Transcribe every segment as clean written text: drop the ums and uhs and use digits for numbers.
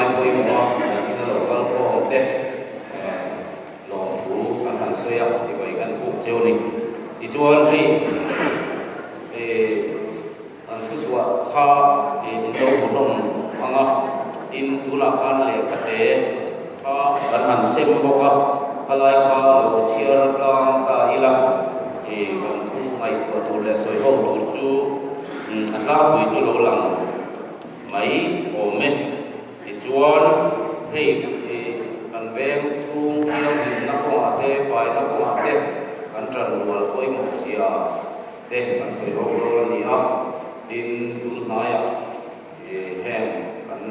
ngai pawimawh a, ina lo kal khawm te lawmthu kan han sawi a, chibai kan buk cheu a ni. Tichuan hei an thuchhuah kha in lo hmuhnawm ang a, tin tunah khan lehkha te kha kan han sem bawk a, khalai kha lo chhiar tlang ta ila kan thu ngaihtuah tur leh sawi ho tur chu a tlangpui chu lo lang mai awm e. Tichuan hei kan veng chhung thianghlimna kawngah te, faina kawngah te kan ṭanrual pawimawh zia te kan sawi ho dawn a ni a. Tin, tun hnaiah heng kan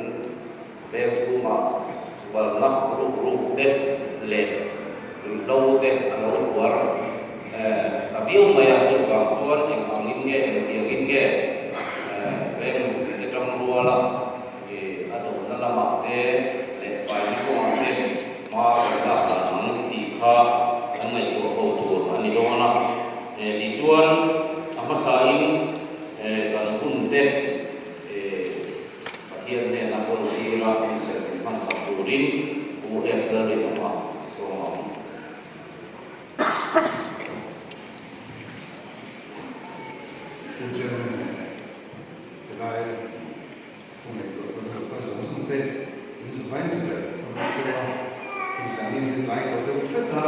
veng chhungah sualna ruk ruk te leh ruihhlo te a lo hluar ta viau mai a. Chuvang chuan eng angin nge, engtiangin nge veng mipui te ṭangruala A dawhna lamah te leh faina kawngah te hma kan lak dan ang tih kha kan ngaihtuah ho tur a ni dawn a. Tichuan, a hmasain kan hun te Pathian hnena kawl tira hunserh min hmansak turin Pu F. Lalrinawma i sawm ang. Pu Chairman leh helai Pu ngaihtuah tur ber kha zawng zawng te in zavai chibai ka hmu cheu a, hei zanin hi tlai tawh deuh hret a,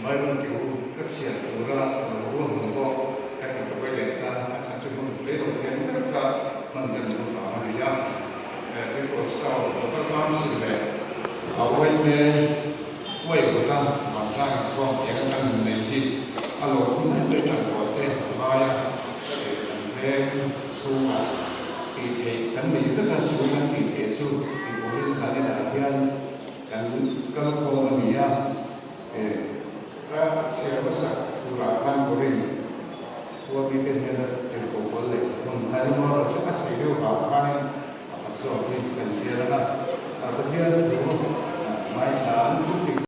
Bible ti u ka chhiar tura ka lo ruahman pawh ka ti ta vawi leh ta, a chhan chu hmun rei lo hian ber kha hman kan duh vang a ni a, Tuipual South Local Council leh a uaime uai vata vantlang inkhawm tiang a kan nei hi a lo awm mai mai tan rual te a ngai a, kan veng chhungah tih theih kan nei vek a, chu kan tih theih chu tih turin zaninah hian kan kal khawm a ni a, ka chhiar hmasak turah khan Korin khua mite hnena tirhkoh pawl leh hmun Harimawra chu a sei deuh vang khanin pakhat zawk hi kan chhiar ang a, Pathian thu ngaithla an thu fing.